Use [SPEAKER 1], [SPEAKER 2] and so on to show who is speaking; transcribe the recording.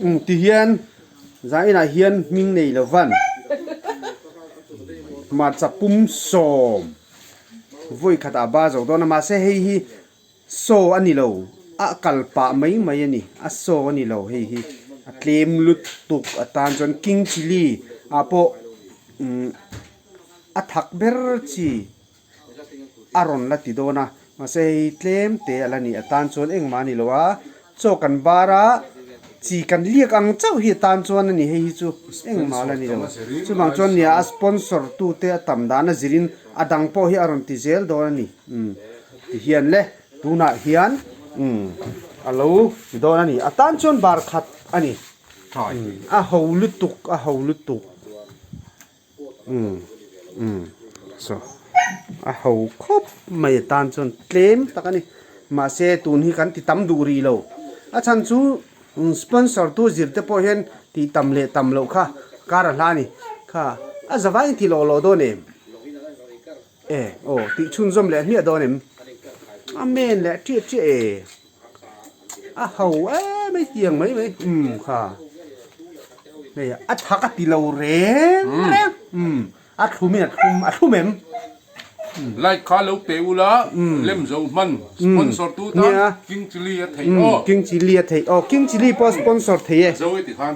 [SPEAKER 1] Umm tihian zainah hian hming nei lo van hmarcha pum sawm vawi khatah a bar zo dawn a mahse hei hi saw a ni lo a kal pah mai mai a ni a saw a ni lo hei hi a tlem lutuk atan chuan king chilli ah pawh umm a thak ber chi. a rawn la ti dawn a, mahse hei tlem te a la ni atan chuan engmah a ni lo a, chaw kan bar a, chi kan liak ang chauh hi atan chuan a ni hei hi chu engmah a la ni lo, chuvang chuan nia a sponsor tu te a tam dan a zirin a dang pawh hi a rawn ti zel dawn a ni umm ti hian le tunah hian umm a lo ti dawn a ni atan chuan bar khat a ni umm a ho lutuk a ho lutuk. Umm umm saw a ho khawp mai atan chuan tlem tak a ni mahse tun hi kan ti tam duh rih lo a chhan chu sponsor tu zir te pawh hian tih tam leh tam loh kha kar a hla a ni kha a zavai in ti lawh lawh dawn em e aw tih chhunzawm leh hmiah dawn em amen leh ṭiah ṭiah e. A ho em mai tiang mai mai umm kha hei a thak a ti lo reng reng umm a thlum in a thlum a thlum em.
[SPEAKER 2] Like kha lo pe ula lem zo hman sponsor tu tan King Chilli a theih aw.
[SPEAKER 1] King Chilli a theih aw King Chilli pawh sponsor thei e.
[SPEAKER 2] Zo e ti khan.